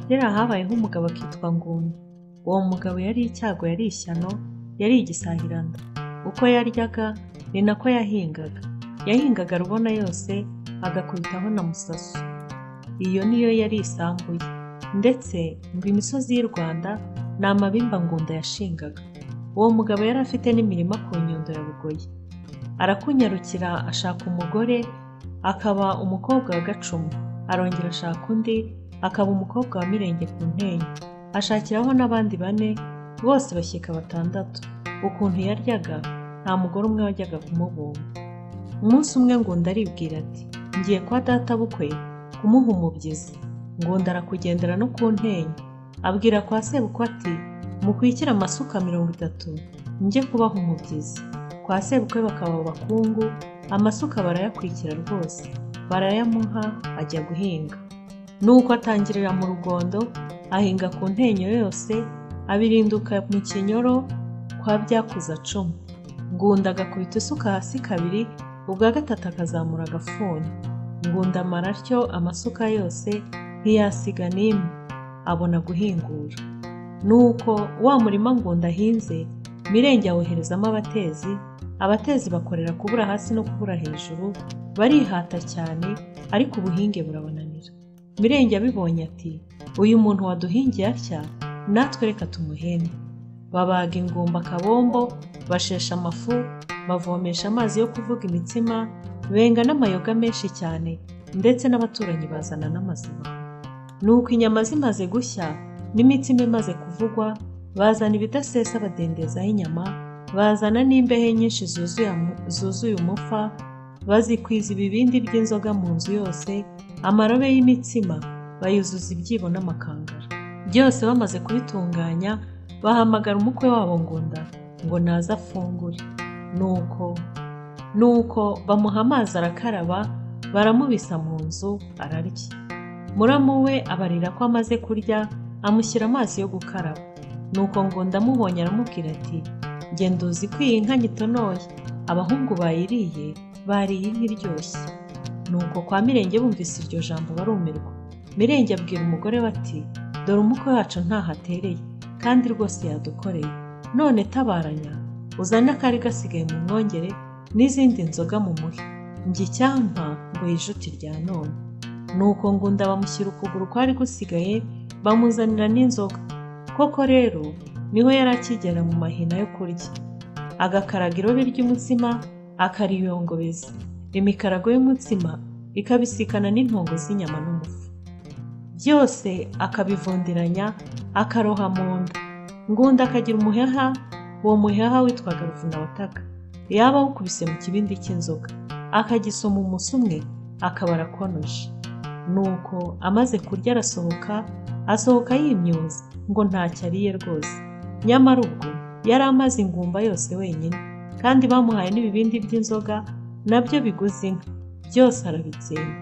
Kera habayeho umugabo akitwa Ngunda. Uwo mugabo yari icyago, yari ishyano, yari igisahiranda. Uko yaryaga ni nako yahingaga. Yahingaga rubona yose agakubitaho na musaso. Iyo niyo yari isambu ye. Ndetse ngo imisozi y'i Rwanda ni amabimba Ngunda yashingaga. Uwo mugabo yari afite n'imirima ku Nyundo ya Bugoyi. Arakunyarukira ashaka umugore akaba umukobwa wa Gacuma. Arongera ashaka undi akaba umukobwa wa Mirenge ku Ntenyo. Ashakiraho n'abandi bane, bose bashyika batandatu. Ukuntu yaryaga nta mugore umwe wajyaga kumubumba. Umunsi umwe Ngunda aribwira ati ngiye kwa databukwe kumuha umubyizi. Ngunda arakugendera no ku Ntenyo. Abwira kwa sebukwe ati mukwikire amasuka 30 njye kubaha umubyizi. Kwa sebukwe bakaba abakungu, amasuka barayakwikira rwose, barayamuha ajya guhinga. Nuko atangirira mu rugondo, ahinga ku Ntenyo yose, abirinduka mu Kinyoro kwa Byakuza 10. Ngunda agakubita isuka hasi kabiri, ubwa gatatu akazamura agafuni. Ngunda amara atyo amasuka yose, ntiyasiga n'imwe, abona guhingura. Nuko wa murima Ngunda ahinze, Mirenge awoherezamo abatezi, abatezi bakorera kubura hasi no kubura hejuru, barihata cyane, ariko ubuhinge burabananira. Mirenge abibonye ati uyu muntu waduhingiye atya, natwe reka tumuhembe. Babaga ingumba akabombo, bashesha amafu, bavomesha amazi yo kuvuga imitsima, benga n'amayoga menshi cyane, ndetse n'abaturanyi bazana n'amazima. Nuko inyama zimaze gushya n'imitsima imaze kuvugwa, bazana ibidasesa badendezaho inyama, bazana n'imbehe nyinshi zuzuye umufa, bazikwiza ibibindi by'inzoga mu nzu yose, amarobe y'imitsima bayuzuza ibyibo n'amakangara. Byose bamaze kubitunganya, bahamagara umukwe wabo Ngunda ngo naze afungure. Nuko bamuha amazi arakaraba, baramubisa mu nzu ararya. Muramu we abarira ko amaze kurya, amushyira amazi yo gukaraba. Nuko Ngunda amubonye aramubwira ati genda uzi ko iyi nka nyitonoye, abahungu bayiriye bariye inka iryoshye. Nuko kwa Mirenge bumvise iryo jambo barumirwa. Mirenge abwira umugore we ati dore umukwe wacu ntaho atereye kandi rwose yadukoreye, none tabaranya uzane akari gasigaye mu mwongere n'izindi nzoga mu muhe, njye icyampa ngo yijuti rya none. Nuko Ngunda bamushyira ukuguru kwari gusigaye, bamuzanira n'inzoga. Koko rero niho yari akigera mu mahina yo kurya, agakaraga irobe ry'umutsima akariyongobeza, imikarago y'umutsima ikabisikana n'intongo z'inyama n'umufu, byose akabivundiranya akaroha mu nda. Ngunda akagira umuheha, uwo muheha witwaga Ruvunabutaka, yaba awukubise mu kibindi cy'inzoga akagisoma umunsi umwe akaba arakonoje. Nuko amaze kurya arasohoka, asohoka yimyoza ngo ntacyo ariye rwose. Nyamara ubwo yari amaze ingumba yose wenyine, kandi bamuhaye n'ibibindi by'inzoga nabyo biguze inka, byose arabitsemba.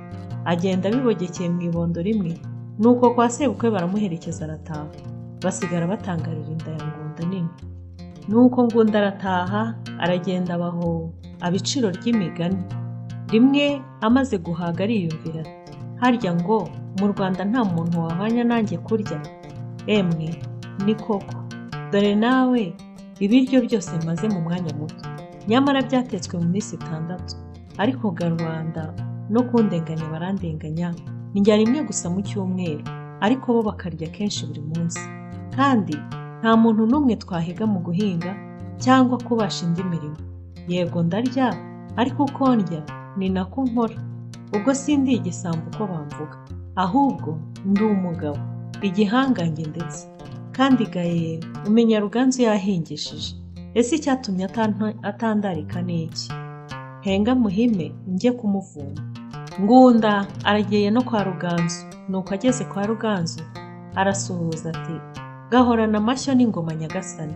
Agenda abibogekeye mu ibondo rimwe. Nuko kwa sebukwe baramuherekeza arataha, basigara batangarira inda ya Ngunda nini. Nuko Ngunda arataha, aragenda abaho abiciro ry'imigani. Rimwe amaze guhaga ariyumvira, harya ngo mu Rwanda nta muntu wahwanya nanjye kurya? Emwe ni koko, dore nawe ibiryo byose maze mu mwanya muto, nyamara byatetswe mu minsi 6. Ariko ga Rwanda no kundenganya barandenganya, ndya rimwe gusa mu cyumweru, ariko bo bakarya kenshi buri munsi. Kandi nta muntu n'umwe twahiga mu guhinga cyangwa kubasha indi mirimo. Yego ndarya, ariko uko ndya ni nako nkora. Ubwo sindi igisambo uko bamvuga, ahubwo ndi umugabo, igihangange ndetse. Kandi gaye umenya Ruganzu yahingishije. Ese icyatumye atandarika ni iki? Henga muhime njye kumuvuma. Ngunda aragiye no kwa Ruganzu. Nuko ageze kwa Ruganzu arasuhuza ati gahorana amashyo n'ingoma nyagasani,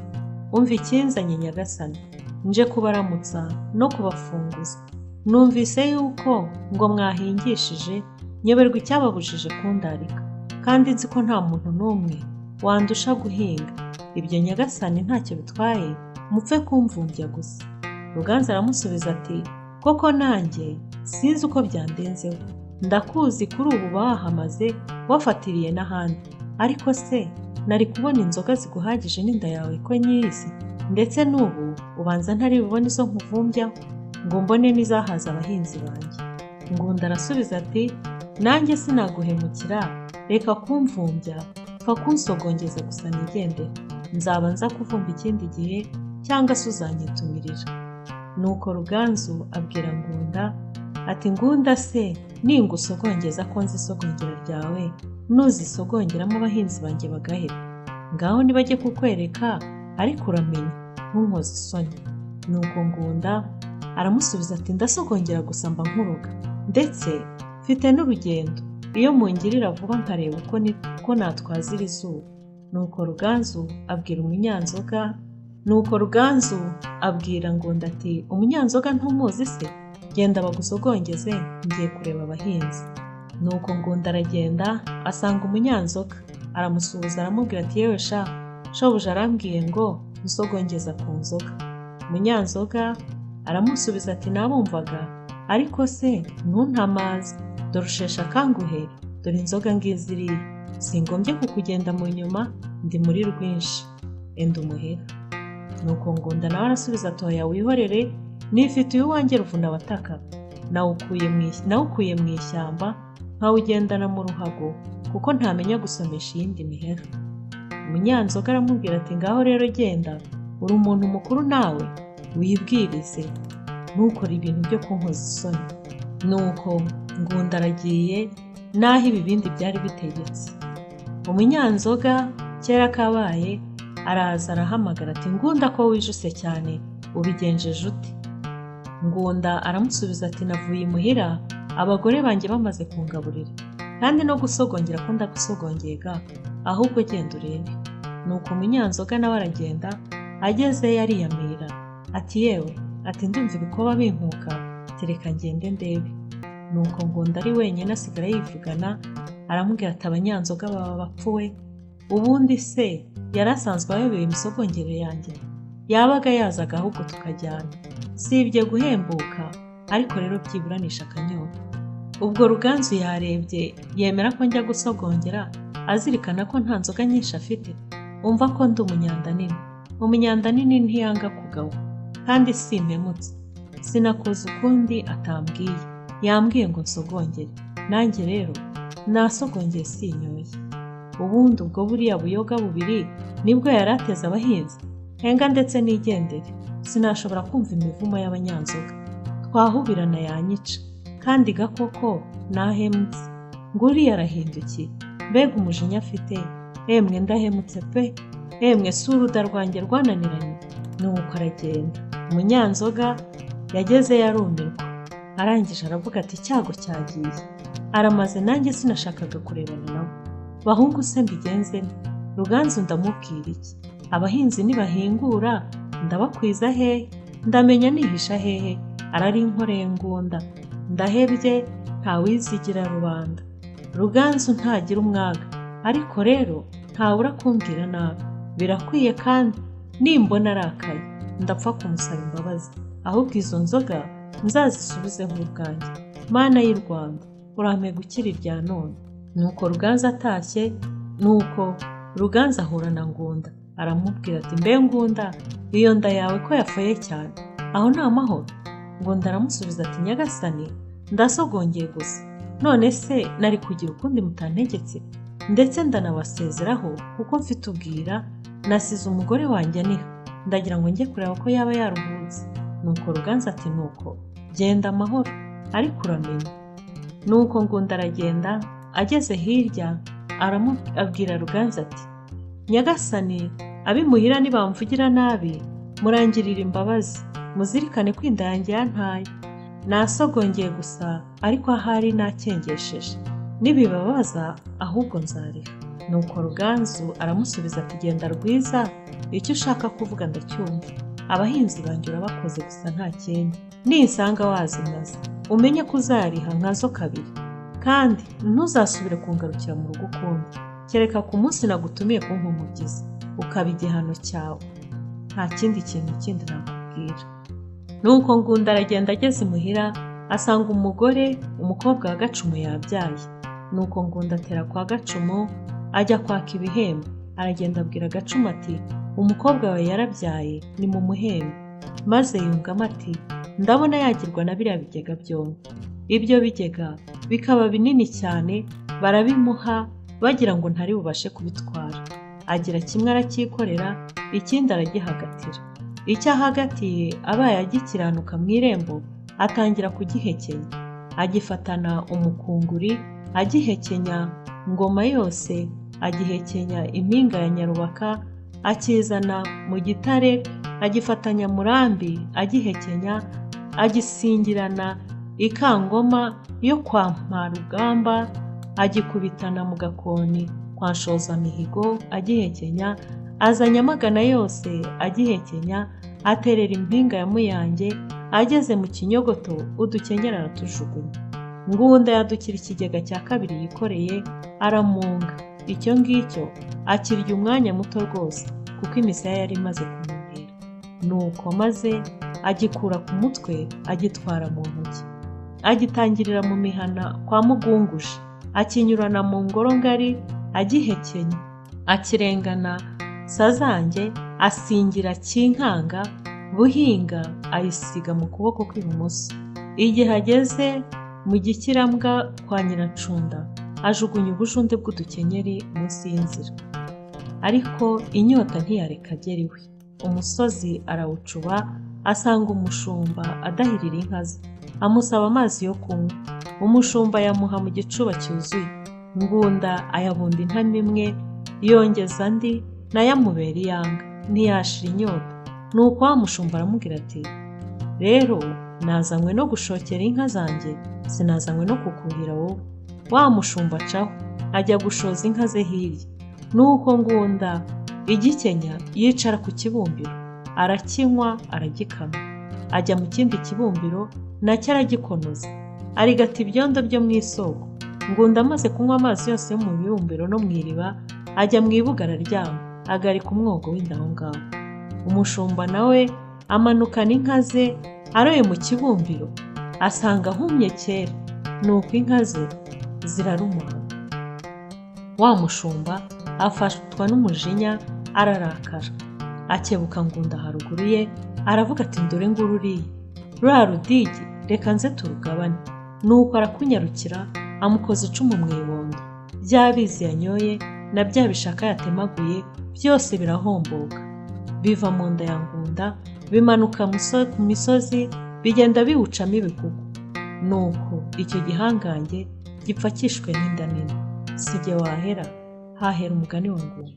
umva ikinzanye nyagasani, nje kubaramutsa no kubafunguza. Numvise yuko ngo mwahingishije, nyoberwa icyababujije kundarika, kandi nzi ko nta muntu n'umwe wandusha guhinga. Ibyo nyagasani ntacyo bitwaye, mupfe kumvumbya gusa. Ruganzu aramusubiza ati koko nanjye sinzi uko byandenzeho, ndakuzi kuri ubu bahamaze wafatiriye n'ahandi, Ariko se nari kubona inzoga ziguhagije n'inda yawe ko nyizi, ndetse n'ubu ubanza ntari bubone izo nkuvumbyaho ngo mbone n'izahaza abahinzi banjye. Ngunda arasubiza ati nanjye sinaguhemukira, reka kumvumbya, pfa kunsogongeza gusa nigendere, nzaba nza kuvumba ikindi gihe cyangwa se uzanyitumirira. Nuko Ruganzu abwira Ngunda ati Ngunda se ningusogongeza ko nzi isogongera ryawe, nuzisogongeramo abahinzi banjye bagaheba, ngaho nibajye kukwereka, ariko uramenya ntunkoze isoni. Nuko Ngunda aramusubiza ati ndasogongera gusa mba nkuroga, ndetse mfite n'urugendo, iyo mungirira vuba nkareba uko natwaza iri zuba. Nuko Ruganzu abwira umunyanzoga, nuko Ruganzu abwira Ngunda ati umunyanzoga ntumuzi se? Genda bagusogongeze, ngiye kureba abahinzi. Nuko Ngunda aragenda asanga umunyanzoga, aramusuhuza aramubwira ati yewe sha, shobuja arambwiye ngo nsogongeza ku nzoga. Umunyanzoga aramusubiza ati nabumvaga, ariko se ntuntamaze, dore usheshe akanguhe, dore inzoga ngizi iriya, singombye kukugenda mu nyuma, ndi muri rwinshi, enda umuheha. Nuko Ngunda nawe arasubiza ati oya wihorere, nifitiye uwanjye ruvuna abataka, nawukuye mu ishyamba nkawugendana mu ruhago, kuko ntamenya gusomesha iyindi miheha. Umunyanzoga aramubwira ati ngaho rero genda, uri umuntu mukuru nawe wibwirize, ntukore ibintu byo kunkoza isoni. Nuko Ngunda aragiye n'aho ibibindi byari bitegetse. Umunyanzoga kera kabaye araza arahamagara ati Ngunda ko wijuse cyane, ubigenjeje ute? Ngunda aramusubiza ati navuye imuhira, abagore banjye bamaze kungaburira, kandi no gusogongera ko ndagusogongeye ga, ahubwo genda urebe. Nuko umunyanzoga nawe aragenda, agezeyo ariyamira ati yewe, ati ndumva ibikoba binkuka, tereka ngende ndebe. Nuko Ngunda ari wenyine asigara yivugana, aramubwira ati abanyanzoga baba bapfuwe, ubundi se yari asanzwe ayobewe imisogongere yanjye, yabaga yazaga ahubwo tukajyana, sibye guhembuka, ariko rero byiburanisha akanyota. Ubwo Ruganzu yarebye yemera ko njya gusogongera, azirikana ko nta nzoga nyinshi afite, umva ko ndi umunyandanini. Umunyandanini ntiyanga kugawa, kandi simpemutse, sinakoze ukundi atambwiye, yambwiye ngo nsogongere, nanjye rero nasogongeye sinyoye. Ubundi ubwo buriya buyoga bubiri nibwo yari ateze abahinzi, henga ndetse nigendere, sinashobora kumva imivumo y'abanyanzoga, twahubirana yanyica, kandi gakoko nahemutse. Nguriya arahindukiye, mbega umujinya afite, emwe ndahemutse pe, emwe si uruda rwanjye rwananiranye. Nuko aragenda. Umunyanzoga yagezeyo arumirwa, arangije aravuga ati icyago cyagiye, aramaze nanjye sinashakaga kurebana nawe. Bahungu se mbigenze nte? Ruganzu ndamubwira iki? Abahinzi nibahingura ndabakwiza hehe? Ndamenya nihisha hehe? Arari inkoreye Ngunda, ndahebye ntawizigira rubanda. Ruganzu ntagira umwaga, ariko rero ntabura kumbwira nabi, birakwiye kandi nimbona arakaye ndapfa kumusaba imbabazi, ahubwo izo nzoga nzazisubizeho ubwanjye. Mana y'u Rwanda, urampe gukira irya none. Nuko Ruganzu atashye, nuko Ruganzu ahura na Ngunda, aramubwira ati mbe Ngunda, iyo nda yawe ko yafoye cyane, aho ni amahoro? Ngunda aramusubiza ati nyagasani, ndasogongeye gusa, none se nari kugira ukundi mutantegetse, ndetse ndanabasezeraho kuko mfite ubwira, nasize umugore wanjye aniha, ndagira ngo njye kureba ko yaba yaruhutse. Nuko Ruganzu ati nuko genda amahoro, ariko uramenya. Nuko Ngunda aragenda, ageze hirya abwira Ruganzu ati nyagasani, abimuhira nibamvugira nabi murangirira imbabazi, muzirikane ko inda yanjye yantaye, nasogongeye gusa, ariko ahari nakengesheje, nibibabaza ahubwo nzariha. Nuko Ruganzu aramusubiza ati genda rwiza, icyo ushaka kuvuga ndacyumva, abahinzi banjye urabakoze gusa nta kindi, ninsanga wazimaze umenye ko uzariha nkazo kabiri, kandi ntuzasubire kungarukira mu rugo ukundi, kereka ku munsi nagutumiye kumpumubyizi, ukaba igihano cyawe, nta kindi kintu kindi nakubwira. Nuko Ngunda aragenda ageze imuhira, asanga umugore, umukobwa wa Gacumu yabyaye. Nuko Ngunda atera kwa Gacumu, Ajya kwaka ibihembo. Aragenda abwira Gacuma ati umukobwa wawe yarabyaye, ni mu muhembe. Maze yungamo ati ndabona yagirwa na biriya bigega byombi. Ibyo bigega bikaba binini cyane, barabimuha bagira ngo ntari bubashe kubitwara. Agira kimwe aracyikorera, ikindi aragihagatira. Icyo ahagatiye abaye agikiranuka mu irembo, atangira kugihekenya. Agifatana umukunguri, agihekenya Ngoma yose, agihekenya impinga ya Nyarubaka, akizana mu gitare, agifatanya Murambi, agihekenya, agisingirana Ikangoma yo kwa Mparugamba, agikubitana mu gakoni kwa Nshozamihigo, agihekenya, aza Nyamagana yose, agihekenya, aterera impinga ya Muyange, ageze mu Kinyogoto udukenyera aratujugunya. Ngunda yadukira ikigega cya kabiri yikoreye, aramunga. Icyo ngicyo akirya umwanya muto rwose, kuko imisaya yari imaze kumenyera. Nuko maze agikura ku mutwe, agitwara mu ntoki. Agitangirira mu mihana kwa Mugunguje, akinyurana mu ngoro ngari, agihekenya, akirengana Sazange, asingira Kinkanga, Buhinga ayisiga mu kuboko kw'ibumoso. Igihe ageze mu Gikirambwa kwa Nyiracunda, ajugunya ubujunde bw'udukenyeri munsi y'inzira. Ariko inyota ntiyareka agera iwe. Umusozi arawucuba, asanga umushumba adahirira inka ze, amusaba amazi yo kunywa. Umushumba yamuha mu gicuba cyuzuye. Ngunda ayabunda intama imwe, yongeza andi, nayo amubera iyanga, ntiyashira inyota. Nuko wa mushumba aramubwira ati rero nazanywe no gushokera inka zanjye, sinazanywe no kukuhira wowe. Wa mushumba acaho, ajya gushoza inka ze hirya. Nuko Ngunda igikenya yicara ku kibumbiro, arakinywa aragikama. Ajya mu kindi kibumbiro nacyo aragikonoza, arigata ibyondo byo mu isoko. Ngunda amaze kunywa amazi yose yo mu bibumbiro no mu iriba, ajya mu ibuga araryama, agarika umwogo w'inda aho ngaho. Umushumba nawe amanukana inka ze aroye mu kibumbiro, asanga ahumye kera, nuko inka ze zirarumana. Wa mushumba afatwa n'umujinya ararakara, akebuka Ngunda haruguru ye, aravuga ati dore nguru uriya, ruriya rudigi reka nze turugabane. Nuko arakunyarukira, amukoza icumu mu ibondo. Bya bizi yanyoye na bya bishaka yatemaguye byose birahomboka, biva mu nda ya Ngunda, bimanuka ku misozi, bigenda biwucamo ibikuku. Nuko icyo gihangange gipfa cyishwe n'inda nini. Si jye wahera, hahera umugani wa Ngunda.